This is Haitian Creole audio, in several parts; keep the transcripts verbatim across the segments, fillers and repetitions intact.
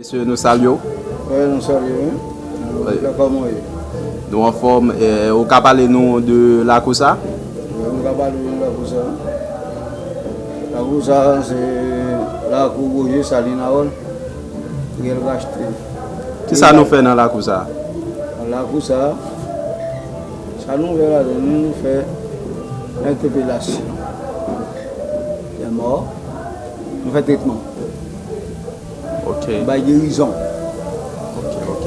Mesye, nou salye w. Wi, nou salye, wi. Wi. Kòman w ye? Nou anfòm. Eh, ou ka pale nou de lakou sa? Wi, m ka pale nou de lakou sa. Lakou sa, se lakou Roger Salinaol, Riel Rachte. Kisa nou fè nan lakou sa? Nan lakou sa, sa nou fè ladan, nou, nou fè entèpelasyon dè mò, nou fè tretman. Ok. Bay gerizon. Ok, ok.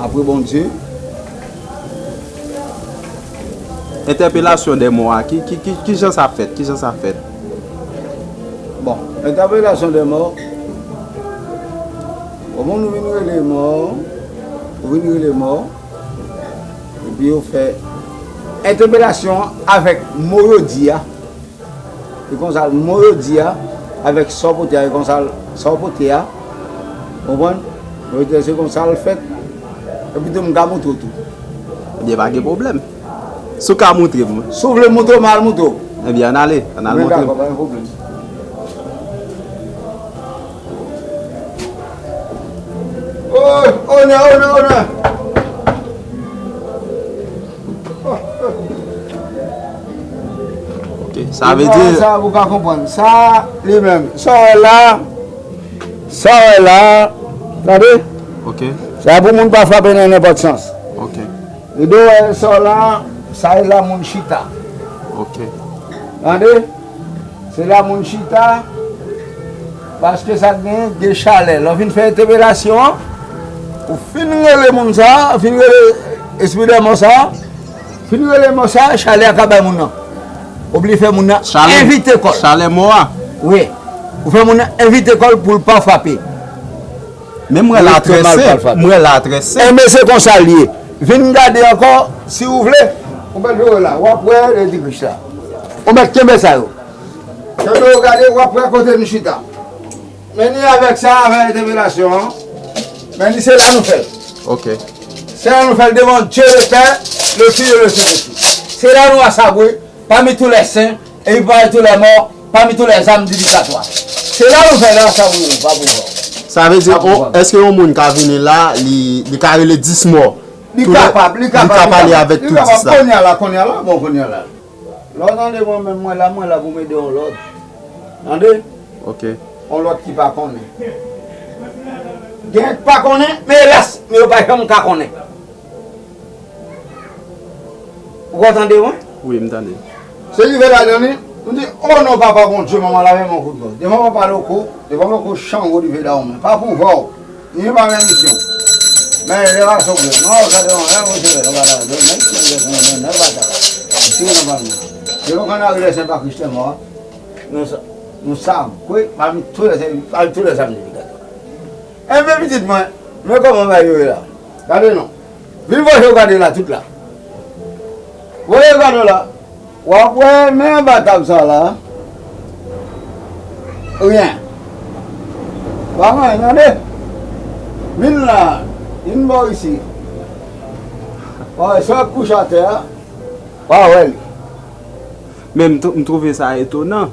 Apre Bondye. Entèpelasyon dè mò a, ki, ki, ki, ki jan sa fèt? Ki jan sa fèt? Bon, entèpelasyon dè mò, yon moun ou vin rele mò, ou vin rele mò, epi yo fè entèpelasyon avèk mo yo di a. E konsa, mo yo di a, avèk sa w pote a, e konsa, sa w pote a, konprann? Yo di, se konsa l fèt. Epi tou, m ka montre w tou. Ebyen, pa gen pwoblèm. Si w ka montre m. Si w vle montre w, m al montre w. Ebyen, ann ale, ann al montre m. Dakò, pa gen pwoblèm. Oy, onè, onè, onè. Ok, sa vle di sa, ou ka konprann. Sa, li menm. Sa w wè la, sa w wè la, tande? Ok. Sa pou moun pa frape nan nenpòt sans. Ok. Li do wè sa w la, sa e la moun chita. Ok. Tande? Se la moun chita, paske sa k genyen, gen chalè. Lè w fin fè entèpelasyon an, ou fin rele moun sa a, fin rele espri dèmon sa a, fin rele mò sa a, chalè a ka bay moun nan. Ou bli fè moun nan envite kò l. Chalè mò a? Wi. Ou fè moun nan envite kò l pou l pa frape. Men m wè l a trè sen, m wè l a trè sen. Enben se konsa l ye. Vin gade ankò, si w vle. Ou mèt vire la, w ap wè lè di Kris la. Ou mèt kenbe sa yo. Kenbe yo gade, w ap wè kote nou chita. Men ni avèk sa, avèk entèpelasyon an. Men ni se la nou fè l. Ok. Se la nou fè l devan Dieu le Père, le Fils et le Saint-Esprit. Se la nou asabwe, parmi tous les saints, et parmi tous les morts, parmi tous les âmes divicatoires. Se la nou fè l asabwe, pa pou vò. Sa vle di, èske yon moun ka vini la, li, li ka rele dis mò? Li kapab, li kapab, li kapab. Li ka pale avèk tout dis la. Kounye a la, kounye a la, bon, kounye a la. Lè w tande mwen menm, mwen la, mwen la pou m ede yon lòt. Tande? Ok. Yon lòt ki pa konnen. Gen k pa konnen, men elas, men yo pa janm ka konnen. Ou ka tande mwen? Wi, m tande. Se rive ladan li, m di, o non, Papa Bondye, manman la, men mwen kout gòj. Devan Papa Loko, devan Loko Chango, li vle da w men. Pa pou vò w. Li pa gen misyon. Men lè pa sòt byen. Non, sa te yon lè, mwen te lè, non, pa la, non, non, non, non, pa sa. Si, non, pa nou. Devan kanari lè sen pa Kristen mò, nou sa, nou sa, kwe, pami tou lè, pami tou lè samdi, li gade. Enben, pitit mwen, men kòman bagay yo ye la. Gade non. Vin vòlè w gade la, tout la. Vòlè w gade la. W ap wè, men anba tab sa la. Ryen. Pa anyen, tande. Vin la. Vin bò isi. W a wè sa k kouche atè a. W a wè li. Men m tou-, m twouve sa etonan.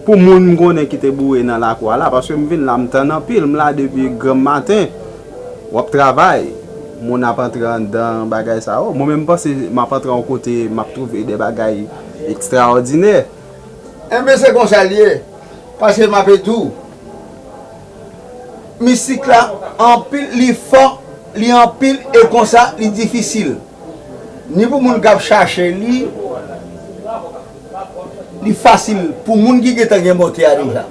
Pou moun m konnen ki te boure nan lakou a la, paske m vin la, m tann anpil, m la depi granm maten, w ap travay, moun ap antre anndan bagay sa yo. Mwen menm, m panse m ap antre yon kote, m ap twouve de bagay ekstraòdinè. Enben, se konsa l ye, paske m ape di w, mistik la, anpil, li fò, li anpil, e konsa, li difisil. Ni pou moun k ap chache li, li fasil. Pou moun ki gentan gen bonte a deja.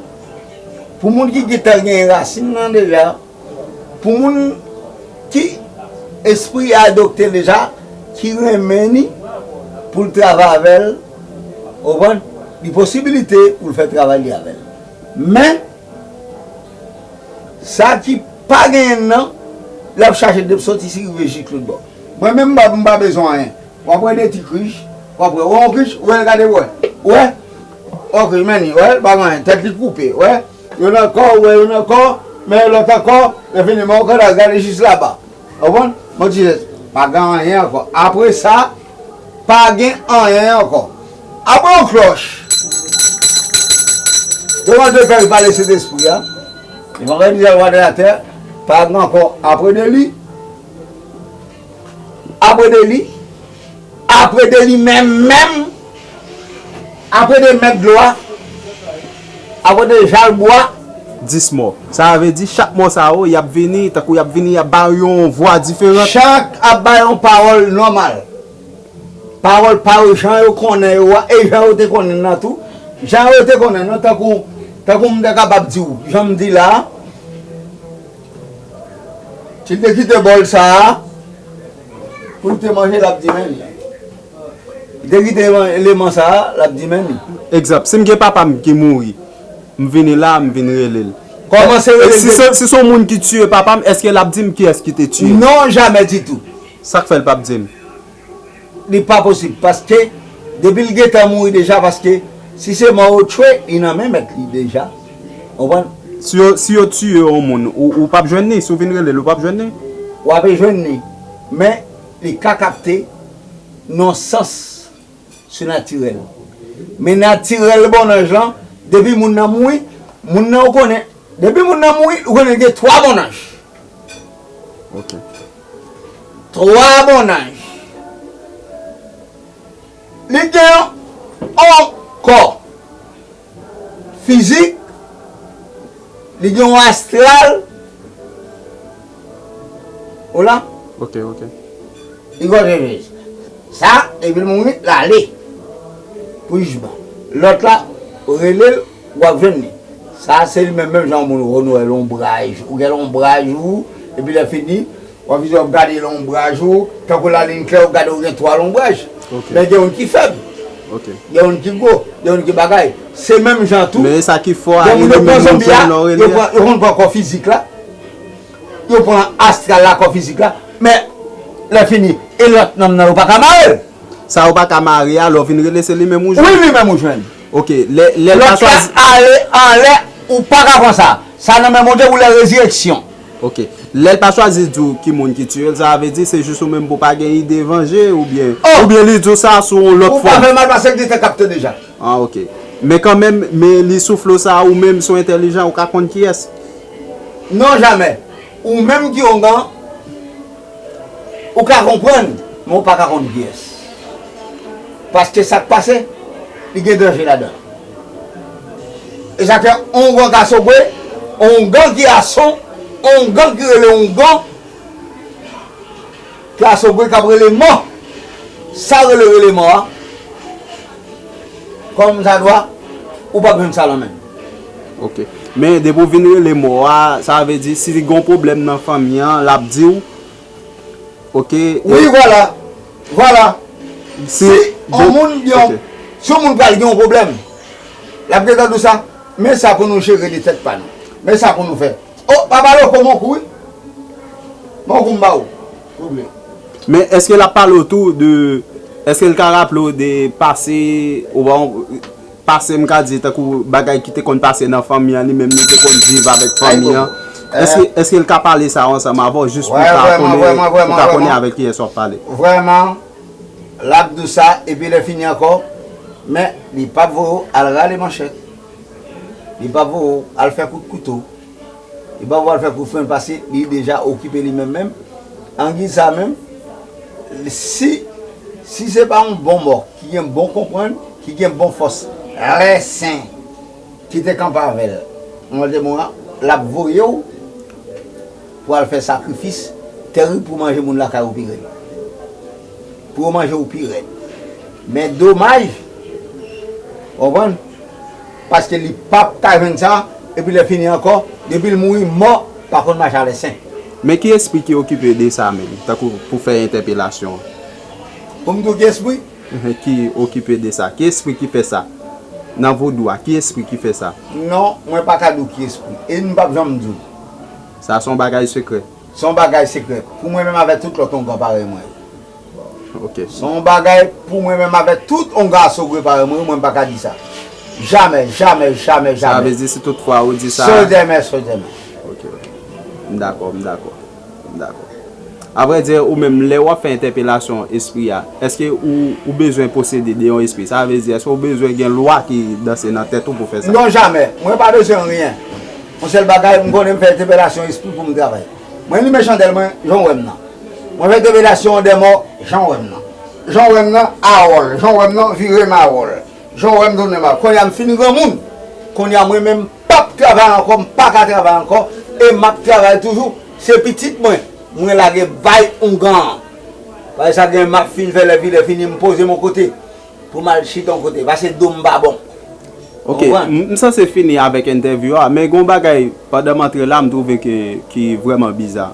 Pou moun ki gentan gen rasin nan deja. Pou moun ki espri a adopte l deja, ki renmen li, pou l travay avè l, ou konprann? Li posibilite pou l fè travay li avè l. Men, sa ki pa genyen nan, l ap chache depi soti si rive jis lòt bò. Mwen menm, m pa, m pa bezwen anyen. W ap wè de ti krich, w ap wè, wè yon krich, wè, gade, wè. Wè? Yon krich, men li, wè, l pa gen anyen, tèt li koupe, wè. Yo nan kò, wè, yo nan kò, men lòt ankò, lè fini, men yon kòdas, gade jis laba. Ou konprann? Yon ti jès. Pa gen anyen ankò. Apre sa, pa gen anyen ankò. Apre yon klòch. Devan de pè pale Sentespri a. Devan pè mizè watè atè. Pa gen ankò apre de li. Apre de li. Apre de li menm menm. Apre de mèt dlo a. Apre de jalbwa. Dis mò. Sa vle di chak mò sa yo, y ap vini, tankou y ap vini, y ap ba yon vwa diferan. Chak ap ba yon pawòl nòmal. Pawòl pa yo jan yo konnen yo a, e jan yo te konnen nan tou. Jan yo te konnen nan, tankou, tankou m ta kapab di w, jan m di la a, si l te kite bòl sa a, pou l te manje, l ap di men li. Li te kite eleman sa a, l ap di men li. Egzanp, si m gen papa m ki mouri, m vini la, m vin rele l. Kòmanse rele Si se si se yon moun ki tiye papa m, èske l ap di m kiyès ki te tiye l? Non, jamè ditou. Sa k fè l p ap di m? Li pa posib, paske depi l gentan mouri deja, paske si se mò yo tchwe, li nan men mèt li deja. Konprann? Si yo, si yo tiye yon moun, ou, ou p ap jwenn li, si w vin rele l, ou p ap jwenn li? W ape jwenn li, men li ka kapte nan sans sinatirèl. Men natirèl bonnanj lan, depi moun nan mouri, moun nan ou konnen, depi moun nan mouri, ou konnen gen twa bonnanj. Ok. Twa bonnanj. Li gen yon kò fizik, li gen yon astral. Ou la? Ok, ok. Li gòje jezi. Sa, epi l mouri, l ale. Pou jijman. Lòt la, ou rele l, w ap jwenn li. Sa, se li menm, menm jan yon moun wè, w wè lonbraj. Ou gen lonbraj ou, epi lè fini, w ap vizye w ap gade lonbraj ou, tankou lalin klè, ou gade ou gen twa lonbraj. Ok. Men gen youn ki fèb, Ok. gen youn ki gwo, gen youn ki bagay. Se menm jan tou. Men e sa ki fò a, Gen moun li yo pran menm zonbi a, jwenn lò rele yo a. pran, yo konn pran kò fizik la, yo pran astral la, kò fizik la, men lè fini, e lòt nanm nan yo pa ka mare l. Sa ou pa ka mare a, lè w vin rele, se li menm ou jwenn. Wi, li menm ou jwenn. Ok, lè, lè l pa Lòt la chwazi. Ale anlè, ou pa ka pran sa. Sa nan men Bondye pou lè rezireksyon. Ok. Lè l pa chwazi di w ki moun ki tiye l, sa vle di se jis ou menm pou w pa gen ide vanje oubyen Oh! Oubyen li di w sa sou yon lòt Ou pa fòm. Fè mal paske l te fè kapte deja. Ah, ok. Men kanmenm, men li soufle w sa, ou menm, si w entèlijan, ou ka konn kiyès. Non, jamè. Ou menm ki ongan, ou ka konprann, men ou pa ka konn kiyès. Paske sa k pase, li gen danje ladan. E sa fè ongan ka sogwe, ongan ki ason, ongan ki rele ongan, ki asogwe k ap rele mò. Sa rele rele mò a, kòm sa dwa, ou p ap jwenn sa nan men l. Ok. Men depi w vin rele mò a, sa vle di si gen yon pwoblèm nan fanmi an, l ap di w. Ok. Wi, vwala. Vwala. Si Si yon moun gen yon, Ok. Si yon moun pral gen yon pwoblèm, l ap gentan di w sa, men sa pou nou jere de tèt pa nou. Men sa pou nou fè. O, papa Loko, m an kou wi. M an kou m ba ou. Souple. Men èske l ap pale w tou de, èske l ka raple w de pase, ou pa, pase m ka di tankou bagay ki te konn pase nan fanmi an, li menm li te konn viv avèk fanmi an? Èske, èske l ka pale sa ansanm avè w jis pou w ka konnen, pou w ka konnen avèk kiyès w ap pale? Vrèman, l ap di w sa, epi lè fini ankò, men li p ap voye w al rale manchèt. Li p ap voye w al fè kout kouto. Li p ap voye w al fè kout frenn paske li deja okipe li menm menm. Angiz sa menm, si, si se pa yon bon mò ki gen bon konprann, ki gen bon fòs, lè sen ki te kanpe avè l, mwen te mwen, l ap voye w pou al fè sakrifis tèrib pou manje moun lakay ou pi rèd. Pou yo manje w pi rèd. Men domaj, w konprann? Paske li p ap ka jwenn sa, epi lè fini ankò, depi l mouri, mò pa konn mache alè sen. Men ki espri ki okipe de sa menm, tankou pou fè entèpelasyon an? Pou m di w ki espri? Ki okipe de sa? Ki espri ki fè sa? Nan vodou a, ki espri ki fè sa? Non, mwen pa ka di w ki espri. E m p ap janm di w. Sa se yon bagay sekrè. Se yon bagay sekrè. Pou mwen menm avèk tout lòt ongan parèy mwen yo. Ok. Se yon bagay pou mwen menm avèk tout ongan asogwe parèy mwen yo, mwen m pa ka di sa. Jamè, jamè, jamè, jamè. Sa vle di si tout fwa ou di sa. Sodèmè, sodèmè. Ok, ok. M dakò, m dakò. M dakò. Avrèdi, ou menm, lè w ap fè entèpelasyon espri a, èske ou, ou bezwen posede de yon espri? Sa vle di, èske ou bezwen gen lwa ki danse nan tèt ou pou fè sa? Non, jamè. Mwen pa bezwen anyen. Yon sèl bagay, m konnen m fè entèpelasyon espri pou m travay. Mwen limen chandèl mwen, jan w wè m nan. Mwen fè revelasyon dè mò, jan w wè m nan. Jan w wè m nan, awòl. Jan w wè m nan, vire m awòl. Jan w wè m tounen m awòl. Kounye a m fin granmoun. Kounye a mwen menm, m p ap travay ankò, m pa ka travay ankò. E m ap travay toujou. Se pitit mwen, mwen lage bay oungan an. Paske sa gen m ap fin fè lè vilè fini, m poze m yon kote. Pou m al chita yon kote. Paske do m pa bon. Ok, m sanse fini avèk entèvyou a, men gen yon bagay, pandan m antre la, m twouve ke, ki vrèman biza.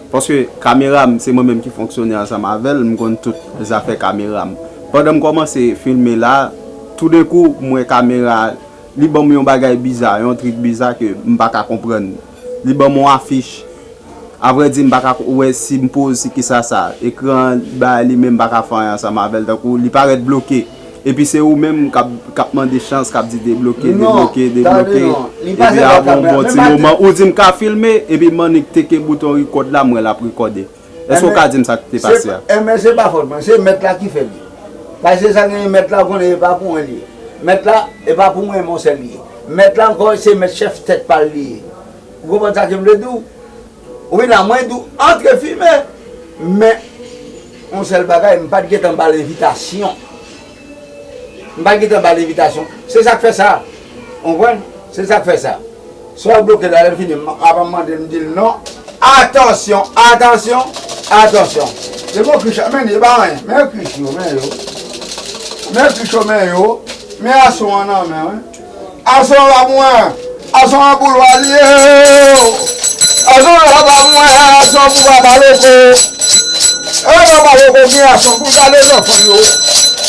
Paske kamera m, se mwen menm ki fonksyone ansanm avè l, m konn tout zafè kamera m. Pandan m kòmanse filme la, toudenkou, m wè kamera a, li ban m yon bagay biza, yon trik biza ke m pa ka konprann. Li ban m yon afich. Avrèdi, m pa ka wè si m poze, si kisa sa. Ekran an, li bay li menm, m pa ka fè anyen ansanm avè l, tankou li parèt bloke. Epi se ou menm k ap, k ap mande chans, k ap di debloke, debloke, debloke. Epi apre yon bon ti moman, ou di m ka filme, epi m annik teke bouton rekòd la, m wè l ap rekòde. Èske w ka di m sa k te pase a? Enben, se pa fòt mwen, se mèt la ki fè li. Paske sa gen mèt la, ou konnen, e pa pou mwen li ye. Mèt la, e pa pou mwen, men yon sèl li ye. Mèt la ankò, se mèt chèf tèt pa l li ye. Ou konprann sa ke m vle di w? Wi, la, mwen di w antre fimen, men yon sèl bagay, m pa t gentan ba l envitasyon. M pa t gentan ba l envitasyon. Se sa k fè sa. Ou konprann? Se sa k fè sa. Swa l bloke la, lè l fini, m ap mande l, m di l non. Atansyon, atansyon, atansyon. Se bon krich, men li, e pa anyen. Men krich yo, men yo. Men krich yo, men yo. Men ason an nan men, wi. Ason an pa pou mwen. Ason an pou lwa li ye. Ason an pa pou mwen. Ason pou papa loko. E papa loko gen ason pou l gade zanfan yo.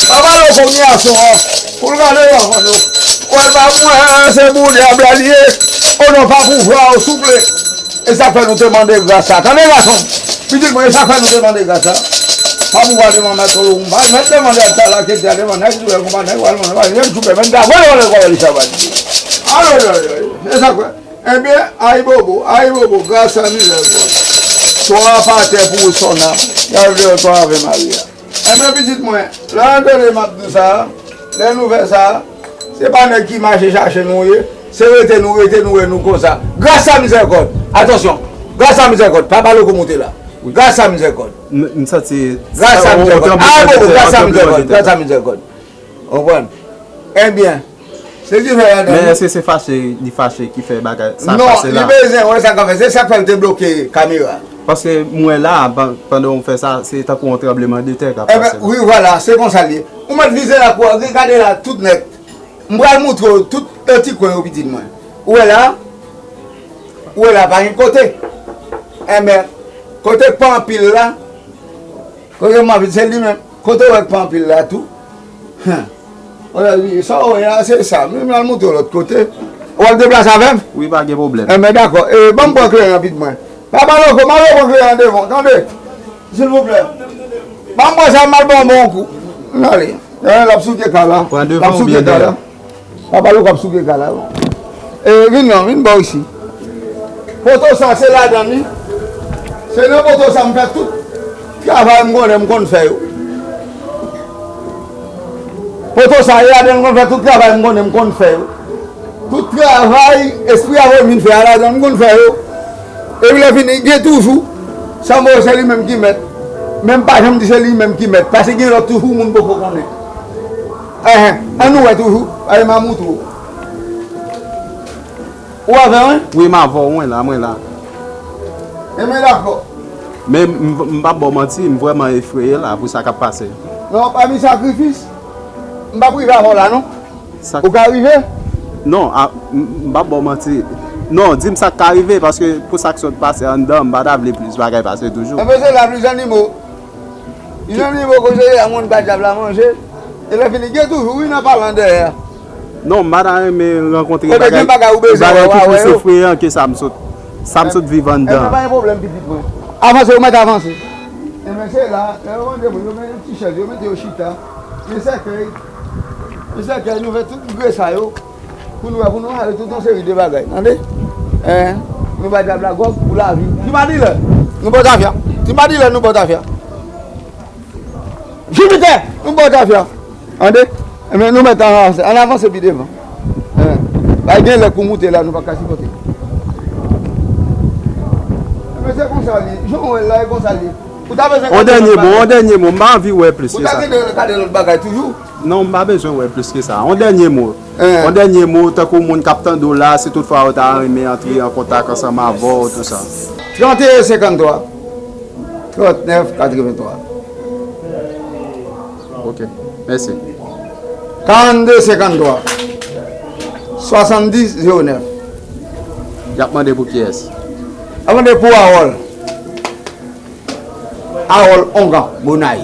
Papa loko gen ason an pou l gade zanfan yo. Wè pa mwen, se pou dyab la li ye. O non, pa pouvwa w, souple. E sa k fè nou te mande gras sa. Tande gason, pitit mwen, e sa k fè nou te mande gras sa. Pa pou pale manmèt ou, manmèt te mande ata la, ke te ale manmèt, tou lè konpa nèg, wal manmèt, wal nèg, tou pèmèt, ta vole, vole, vole, li sa va di. Ayoyoyoy, e sa k fè. Ebyen, ayibobo, ayibobo, gras a mizè, bon. Twa pa tè pou sòna, y al deyò twa avè Maria. Ebyen, pitit mwen, lè André m ap di w sa, lè nou fè sa, se pa nèg ki mache chache nou ye, se rete nou rete nou wè nou konsa. Gras a mizèrikòd, atansyon, gras a mizèrikòd, papa loko monte la. Gras a mizèrikòd. M santi. Gras a mizèrikòd. A, bon, gras a mizèrikòd, gras a mizèrikòd. Ou konprann? Ebyen, Se ki fè ladan. Men èske se fache, li fache ki fè bagay sa pase la? Non, li bezwen wè sa k ap fè. Se sa k fè l te bloke kamera. Paske m wè la, pandan w fè sa, se tankou yon tranblemanntè k ap pase la. Wi, vwala, se konsa l ye. Ou mèt vize la pou w gade la tout nèt. M pral moutre w tout ti kwen yo, pitit mwen. Ou wè la? Ou wè la, pa gen kote. Enben, kote k pa anpil la, kote m anpil, se li menm. Kote w wè k pa anpil la tou? Hen. Sa w wè a, se sa. Men m al montre w lòt kote. W ap deplase avè m? Wi, pa gen pwoblèm. Enben, dakò. E, ban m pran kleren an, pitit mwen. Papa Loko, m al pran kleren an devan, tande? Silvouplè. Ban m pran sa, m al ban w bon kou. M ale. L ap souke ka la. Pran devan oubyen dèyè? Papa Loko ap souke ka la, wi. E, vin non, vin bò isi. Poto sa, se ladan li. Se nan poto sa m fè tout travay m konnen m konn fè yo. Poto sa, e ladan l m konn fè tout travay m konnen m konn fè yo. Tout travay espri a voye m vin fè a ladan l m konn fè yo. Epi lè fini, gen toujou. Sa m wè se li menm ki mèt. Men m pa janm di se li menm ki mèt. Paske gen lòt toujou moun poko konnen. Enhen, ann nou wè toujou. Ale m a moutre w. Ou avè mwen? Wi, m avè w, mwen la, mwen la. Enben, dakò. Men m, m p ap ba w manti, m vrèman efreye la pou sa k ap pase. Non, pa gen sakrifis. M p ap rive avè w la, non. Ou ka rive? Non, a, m, m p ap ba w manti. Non, di m sa k ka rive, paske pou sa k sot pase anndan, m pa ta vle plis bagay pase toujou. Enben, se la plis zannimo. Li menm li poko sere a moun ba dyab la manje. E lè fini, gen toujou, wi, nan palan dèyè a. Non, m pa ta renmen rankontre bagay, bagay ki plis efreyan ke sa m sot, sa m sot viv anndan an. Enben, pa gen pwoblèm, pitit mwen. Avanse, ou mèt avanse. Enben, se la, lè yo mande moun, yo mete ti chèz, yo mete yo chita. Gen sèkèy, gen sèkèy, nou fè tout gre sa yo. Pou nou wè, pou nou ale tout yon seri de bagay, tande? Hein? Nou bay dyab la gwòg pou lavi. Ti Madilè, nou ba w tafya. Ti Madilè, nou ba w tafya. Jipitè, nou ba w tafya. Tande? Enben, nou mèt ann avanse, ann avanse pi devan. Hein? Bay gen lè kou moute la, nou pa ka sipòte. Se konsa li. Jan w wè l la, e konsa li. Ou ta bezwen On dènye mo, on dènye mo. M pa anvi wè plis Ou ke ta sa. bezwen gade lòt bagay toujou. Non, m pa bezwen wè plis ke sa. On dènye mo. Eh. On dènye mo, tankou moun k ap tande w la, si toutfwa yo ta renmen antre an kontak ansanm avè w, tou sa. Trant e en senkant twa, trant nèf katreven twa. Ok. Mèsi. Karannde senkant twa, swasanndis zewo nèf. Y ap mande pou kiyès? Amande pou Harold. Harold Ongan Bonay.